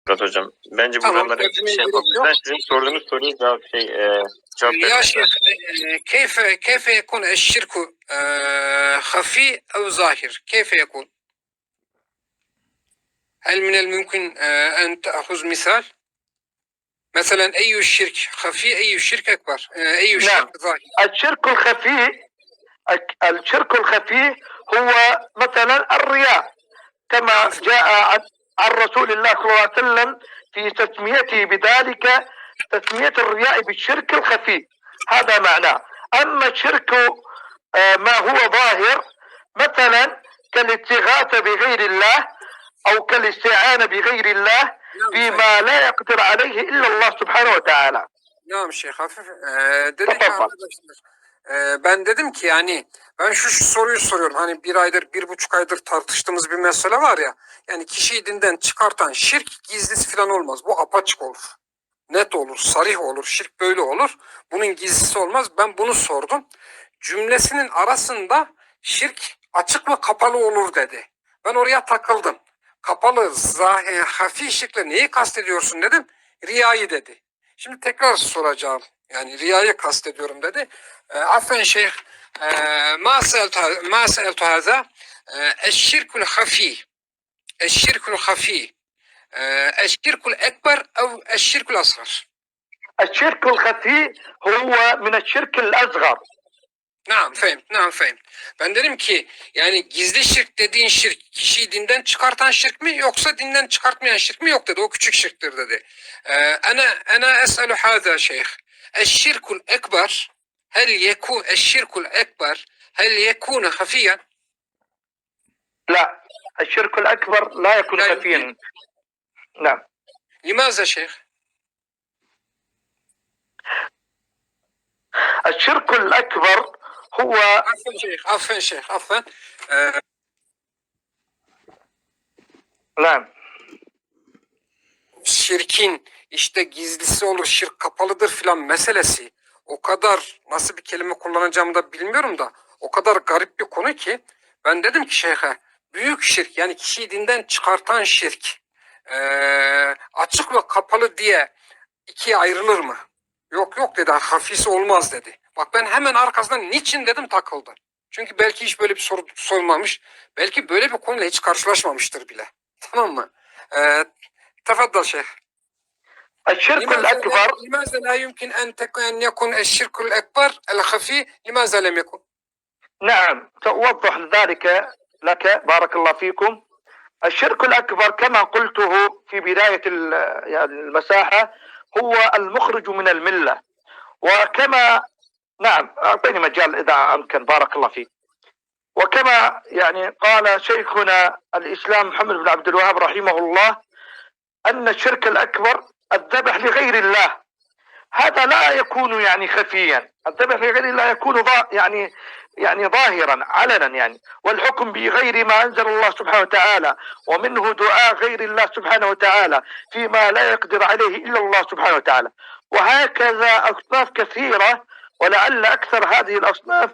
Murat Hocam. Bence Tamam, buralara tercümeye şey gerek yapalım. yok. Ben sizin sorduğunuz soruyu cevap cevap Ya vermek şeyh, keyfe yekun eşşirku hafi ev zahir? Keyfe yekun? Hel minel mümkün en te'ahuz misal? Mesela eyyü şirk hafi, eyyü şirk ekber, eyyü نعم. şirk zahir. الشرك الخفي، الشرك الخفي هو مثلا الرياء، كما جاء عن رسول الله صلى الله عليه وسلم في تسميته بذلك، تسمية الرياء بالشرك الخفي، هذا معناه. أما الشرك ما هو ظاهر، مثلا كالاستغاثة بغير الله أو كالاستعانة بغير الله نعم فيما لا يقدر عليه إلا الله سبحانه وتعالى. Tamam Şeyh Hafif. Dedi ki Tamam. arkadaşlar, ben dedim ki yani ben şu soruyu soruyorum. Hani bir aydır, 1,5 aydır tartıştığımız bir mesele var ya. Yani kişiyi dinden çıkartan şirk gizlisi falan olmaz. Bu apaçık olur. Net olur, sarih olur. Şirk böyle olur. Bunun gizlisi olmaz. Ben bunu sordum. Cümlesinin arasında şirk açık mı kapalı olur dedi. Ben oraya takıldım. Kapalı, zahir, hafif şirkle neyi kastediyorsun dedim. Riyayı dedi. Şimdi tekrar soracağım. Yani riyayı kastediyorum dedi. Affen şeyh, ma seeltu haza eşşirkul hafi, eşşirkul hafi, eşşirkul ekber ev eşşirkul asgar. الشرك الخفي هو من الشرك الأصغر. Naam fehim, naam fehim. Ben dedim ki yani gizli şirk dediğin şirk kişiyi dinden çıkartan şirk mi yoksa dinden çıkartmayan şirk mi? Yok dedi. O küçük şirktir dedi. Ene es'elu hâzâ şeyh. Eşşirkul ekber hel yekûn eşşirkul ekber hel yekûne hafiyen? لا، الشرك الأكبر لا يكون لا خفيا. نعم. Limaza şeyh? الشرك الأكبر هو Affen şeyh, affen şeyh, affen. نعم. Şirkin işte gizlisi olur, şirk kapalıdır filan meselesi o kadar, nasıl bir kelime kullanacağımı da bilmiyorum da, o kadar garip bir konu ki ben dedim ki şeyhe, büyük şirk yani kişiyi dinden çıkartan şirk açık ve kapalı diye ikiye ayrılır mı? Yok yok dedi, hafisi olmaz dedi. Bak ben hemen arkasından niçin dedim, takıldı. Çünkü belki hiç böyle bir soru sormamış. Belki böyle bir konuyla hiç karşılaşmamıştır bile. Tamam mı? Tefaddal şeyh. الشرك لماذا لا الأكبر لماذا لا يمكن أن يكون الشرك الأكبر الخفي؟ لماذا لم يكن؟ نعم، سأوضح ذلك لك، بارك الله فيكم. الشرك الأكبر كما قلته في بداية يعني المساحة هو المخرج من الملة، وكما نعم أعطيني مجال إذا أمكن، بارك الله فيك. وكما يعني قال شيخنا الإسلام محمد بن عبد الوهاب رحمه الله أن الشرك الأكبر الذبح لغير الله، هذا لا يكون يعني خفيا، الذبح لغير الله يكون يعني ظاهرا علنا يعني، والحكم بغير ما أنزل الله سبحانه وتعالى، ومنه دعاء غير الله سبحانه وتعالى فيما لا يقدر عليه إلا الله سبحانه وتعالى. وهكذا أصناف كثيرة، ولعل أكثر هذه الأصناف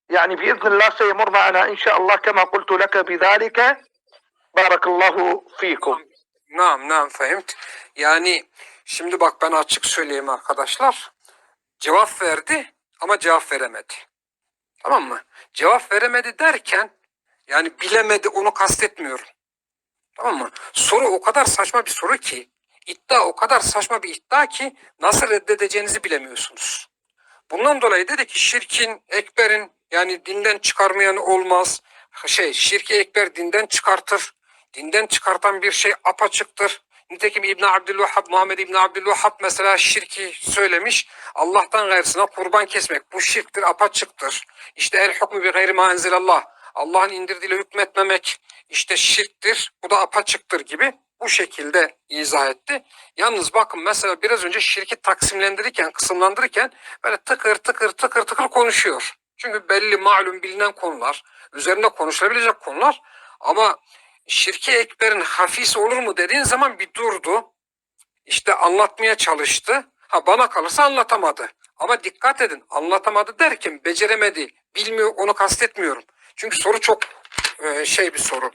يعني بإذن الله سيمر معنا إن شاء الله كما قلت لك بذلك. بارك الله فيكم. Naam, naam, fehimт. Yani şimdi bak ben açık söyleyeyim arkadaşlar. Cevap verdi ama cevap veremedi. Tamam mı? Cevap veremedi derken yani bilemedi, onu kastetmiyorum. Tamam mı? Soru o kadar saçma bir soru ki, iddia o kadar saçma bir iddia ki nasıl reddedeceğinizi bilemiyorsunuz. Bundan dolayı dedi ki şirkin, ekberin yani dinden çıkarmayan olmaz. Şirki ekber dinden çıkartır. Dinden çıkartan bir şey apaçıktır. Nitekim İbn Abdülvahhab, Muhammed İbn Abdülvahhab mesela şirki söylemiş. Allah'tan gayrısına kurban kesmek bu şirktir, apaçıktır. İşte el hukmu bi gayri ma enzelallah. Allah'ın indirdiğiyle hükmetmemek işte şirktir. Bu da apaçıktır gibi bu şekilde izah etti. Yalnız bakın mesela biraz önce şirki taksimlendirirken, kısımlandırırken böyle tıkır tıkır tıkır tıkır konuşuyor. Çünkü belli, malum, bilinen konular, üzerinde konuşulabilecek konular ama şirki ekberin hafisi olur mu dediğin zaman bir durdu. İşte anlatmaya çalıştı. Ha bana kalırsa anlatamadı. Ama dikkat edin, anlatamadı derken beceremedi, bilmiyor, onu kastetmiyorum. Çünkü soru çok şey bir soru.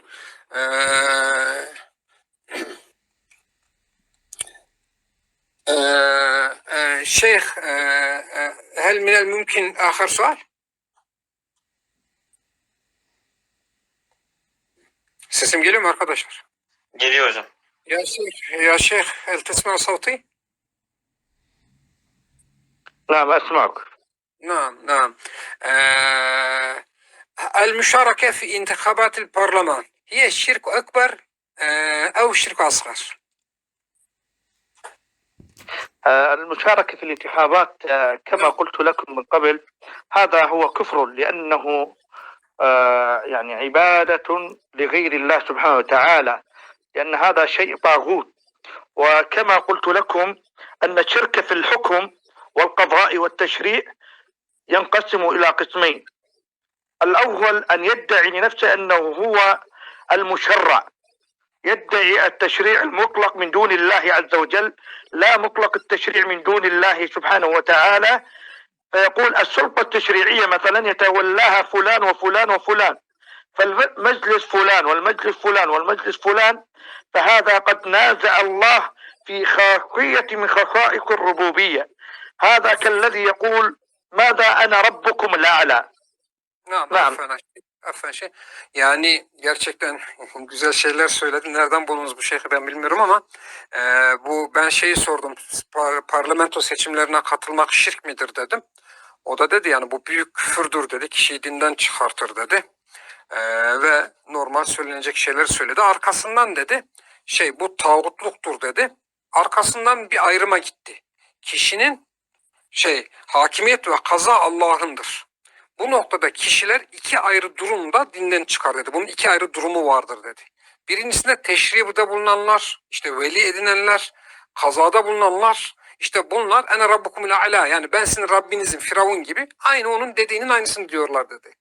Şeyh, هل من الممكن آخر سؤال? Sesim geliyor mu arkadaşlar? Geliyor hocam. Ya şeyh, ya şeyh, هل تسمع صوتي? نعم أسمعك. نعم نعم. المشاركة في انتخابات البرلمان هي شرك أكبر أو شرك أصغر؟ المشاركة في الانتخابات، كما قلت لكم من قبل، هذا هو كفر، لأنه يعني عبادة لغير الله سبحانه وتعالى، لأن هذا شيء طاغوت. وكما قلت لكم أن الشرك في الحكم والقضاء والتشريع ينقسم إلى قسمين. الأول أن يدعي لنفسه أنه هو المشرع، يدعي التشريع المطلق من دون الله عز وجل، لا مطلق التشريع من دون الله سبحانه وتعالى، فيقول السلطة التشريعية مثلا يتولاها فلان وفلان وفلان، فالمجلس فلان والمجلس فلان والمجلس فلان، فهذا قد نازع الله في خاصية من خصائص الربوبية. هذا كالذي يقول ماذا أنا ربكم الأعلى. نعم نعم. عفوا عفوا şey. Yani gerçekten güzel şeyler söyledin. Nereden buldunuz bu şeyhi ben bilmiyorum ama bu ben şeyi sordum. Parlamento seçimlerine katılmak şirk midir dedim. O da dedi yani bu büyük küfürdür dedi. Kişiyi dinden çıkartır dedi. Ve normal söylenecek şeyler söyledi. Arkasından dedi şey bu tağutluktur dedi. Arkasından bir ayrıma gitti. Kişinin şey hakimiyet ve kaza Allah'ındır. Bu noktada kişiler iki ayrı durumda dinden çıkar dedi. Bunun iki ayrı durumu vardır dedi. Birincisinde teşribde bulunanlar, işte veli edinenler, kazada bulunanlar, işte bunlar ene rabbukumul a'la, yani ben sizin Rabbinizim Firavun gibi aynı onun dediğinin aynısını diyorlar dedi.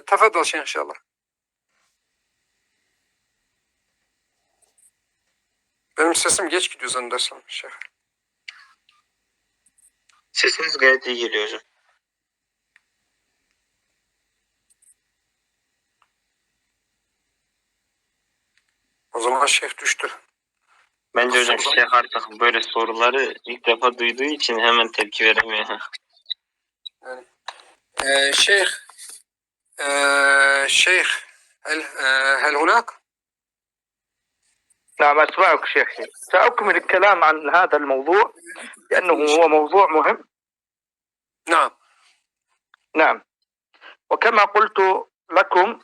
Tafadal şeyh inşallah. Benim sesim geç gidiyor zannedersem şeyh. Sesiniz gayet iyi geliyor hocam. O zaman şeyh düştü. Bence hocam şeyh artık böyle soruları ilk defa duyduğu için hemen tepki veremiyor. Yani, şeyh şeyh هل هناك؟ نعم أسمعك شيخي. سأكمل الكلام عن هذا الموضوع لأنه هو موضوع مهم. نعم. نعم. وكما قلت لكم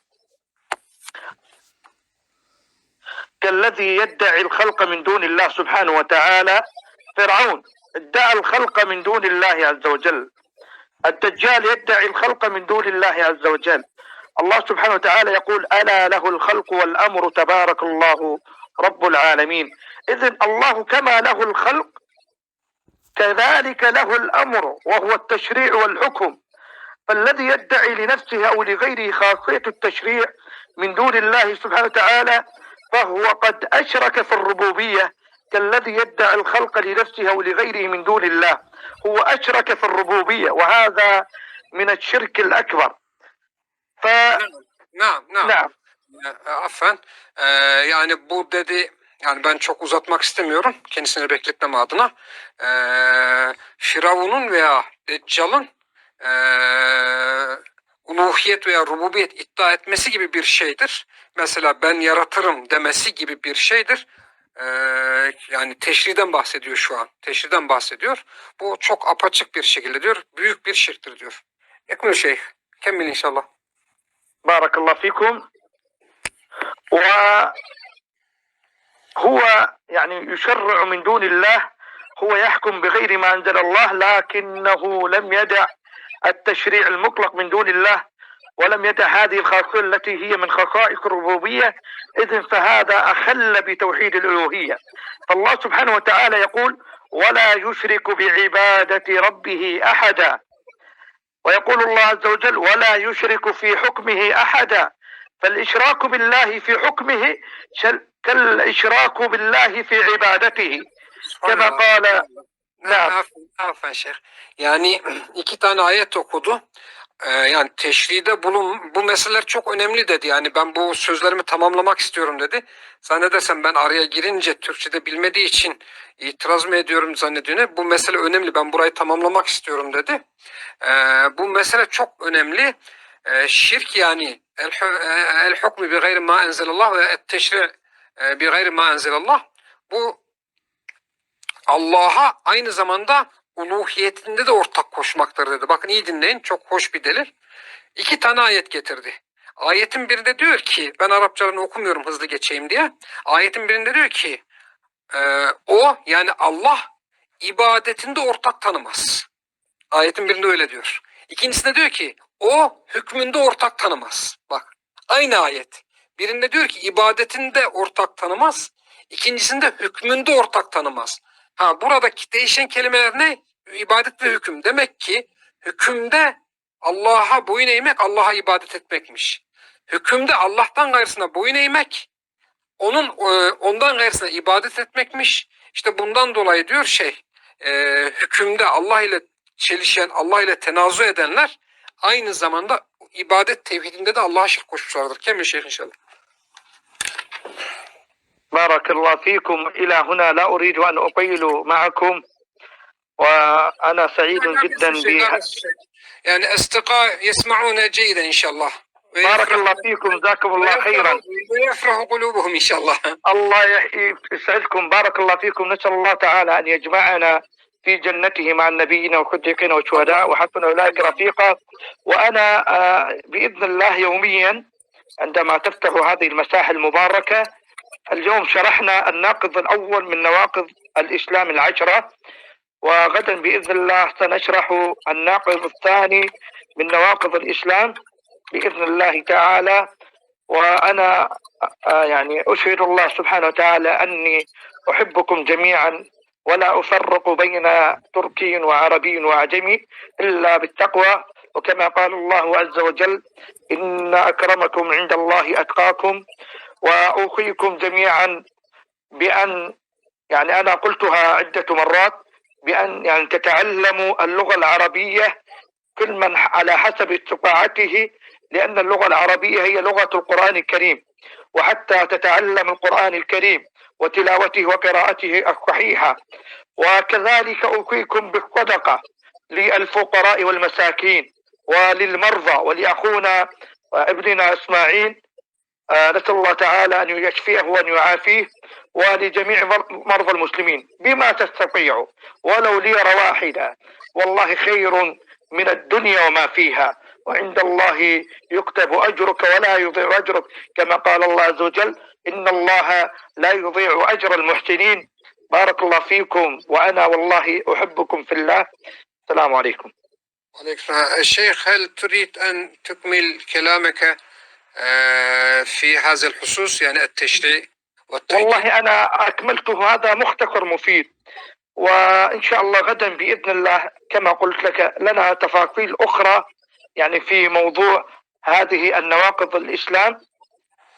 كالذي يدعي الخلق من دون الله سبحانه وتعالى، فرعون ادعى الخلق من دون الله عز وجل، الدجال يدعي الخلق من دون الله عز وجل. الله سبحانه وتعالى يقول ألا له الخلق والأمر تبارك الله رب العالمين. إذن الله كما له الخلق كذلك له الأمر، وهو التشريع والحكم. فالذي يدعي لنفسه أو لغيره خاصية التشريع من دون الله سبحانه وتعالى فهو قد أشرك في الربوبية، كالذي يدعي الخلق لنفسه أو لغيره من دون الله، هو أشرك في الربوبية، وهذا من الشرك الأكبر. نعم نعم. نعم. Affen. Yani bu dedi, yani ben çok uzatmak istemiyorum kendisini bekletmem adına. Firavun'un veya Deccal'ın uluhiyet veya rububiyet iddia etmesi gibi bir şeydir. Mesela ben yaratırım demesi gibi bir şeydir. Yani teşriden bahsediyor şu an. Teşriden bahsediyor. Bu çok apaçık bir şekilde diyor. Büyük bir şirktir diyor. Ekmel şeyh. Kemmil inşallah. بارك الله فيكم. وهو يعني يشرع من دون الله، هو يحكم بغير ما أنزل الله، لكنه لم يدع التشريع المطلق من دون الله، ولم يدع هذه الخاصية التي هي من خصائص الربوبية. إذن فهذا أخل بتوحيد الألوهية. فالله سبحانه وتعالى يقول ولا يشرك بعبادة ربه أحدا، ويقول الله عز وجل ولا يشرك في حكمه أحدا. فالإشراك بالله في حكمه كالإشراك بالله في عبادته كما قال. نعم. Aferin, aferin şeyh. Yani iki tane ayet okudu. Yani teşride bulun, bu meseleler çok önemli dedi. Yani ben bu sözlerimi tamamlamak istiyorum dedi. Zannedersem ben araya girince Türkçe'de bilmediği için itiraz mı ediyorum zannediyor. Ne? Bu mesele önemli. Ben burayı tamamlamak istiyorum dedi. Bu mesele çok önemli. Şirk yani el hukmü bi gayri ma enzelallah ve et teşri bi gayri ma enzelallah. Bu Allah'a aynı zamanda uluhiyetinde de ortak koşmaktır dedi. Bakın iyi dinleyin, çok hoş bir delil. İki tane ayet getirdi. Ayetin birinde diyor ki, ben Arapçalarını okumuyorum hızlı geçeyim diye. Ayetin birinde diyor ki o yani Allah ibadetinde ortak tanımaz. Ayetin birinde öyle diyor. İkincisinde diyor ki o hükmünde ortak tanımaz. Bak aynı ayet. Birinde diyor ki ibadetinde ortak tanımaz. İkincisinde hükmünde ortak tanımaz. Ha buradaki değişen kelimeler ne? İbadet ve hüküm. Demek ki hükümde Allah'a boyun eğmek Allah'a ibadet etmekmiş. Hükümde Allah'tan gayrısına boyun eğmek onun ondan gayrısına ibadet etmekmiş. İşte bundan dolayı diyor hükümde Allah ile çelişen, Allah ile tenazu edenler aynı zamanda ibadet tevhidinde de Allah'a şirk koşmuşlardır. Kemil şeyh inşallah. بارك الله فيكم. إلى هنا، لا أريد أن أطيل معكم، وأنا سعيد جدا ب Yani أصدقاء يسمعون جيدا إن شاء الله. بارك الله فيكم، جزاكم الله خيرا. ويفرح قلوبهم إن شاء الله. الله يسعدكم، بارك الله فيكم. نسأل الله تعالى أن يجمعنا في جنته مع النبيين والصديقين والشهداء وحسن أولئك رفيقا. وأنا بإذن الله يوميا عندما تفتح هذه المساحة المباركة، اليوم شرحنا الناقض الأول من نواقض الإسلام العشرة، وغدا بإذن الله سنشرح الناقض الثاني من نواقض الإسلام بإذن الله تعالى. وأنا يعني أشهد الله سبحانه وتعالى أني أحبكم جميعا، ولا أفرق بين تركي وعربي وعجمي إلا بالتقوى. وكما قال الله عز وجل: إن أكرمكم عند الله أتقاكم. وأوصيكم جميعا بأن يعني أنا قلتها عدة مرات، بأن يعني تتعلموا اللغة العربية، كل من على حسب استطاعته، لأن اللغة العربية هي لغة القرآن الكريم، وحتى تتعلم القرآن الكريم وتلاوته وقراءته الصحيحة. وكذلك أوصيكم بالصدقة للفقراء والمساكين وللمرضى ولأخونا ابننا إسماعيل، نسأل الله تعالى أن يشفيه وأن يعافيه، ولجميع مرضى المسلمين بما تستطيعوا، ولو ليرة واحدة، والله خير من الدنيا وما فيها، وعند الله يكتب أجرك ولا يضيع أجرك، كما قال الله عز وجل: إن الله لا يضيع أجر المحسنين. بارك الله فيكم، وأنا والله أحبكم في الله. السلام عليكم. عليكم السلام. الشيخ، هل تريد أن تكمل كلامك في هذا الخصوص، يعني التشريع والتحكيم؟ والله أنا أكملته، هذا مختصر مفيد، وإن شاء الله غدا بإذن الله كما قلت لك لنا تفاصيل أخرى يعني في موضوع هذه النواقض الإسلام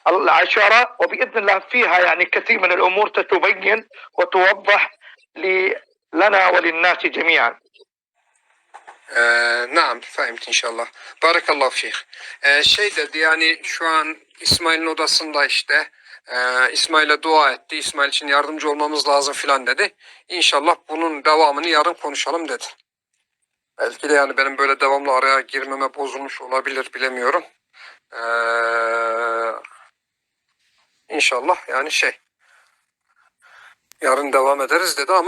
العشرة، وبإذن الله فيها يعني كثير من الأمور تتبين وتوضح لنا وللناس جميعا. نعم، فهمت إن شاء الله. بارك الله فيك. Şey dedi yani şu an İsmail'in odasında işte İsmail'e dua etti. İsmail için yardımcı olmamız lazım filan dedi. İnşallah bunun devamını yarın konuşalım dedi. Belki de yani benim böyle devamlı araya girmeme bozulmuş olabilir, bilemiyorum. İnşallah yani şey yarın devam ederiz dedi ama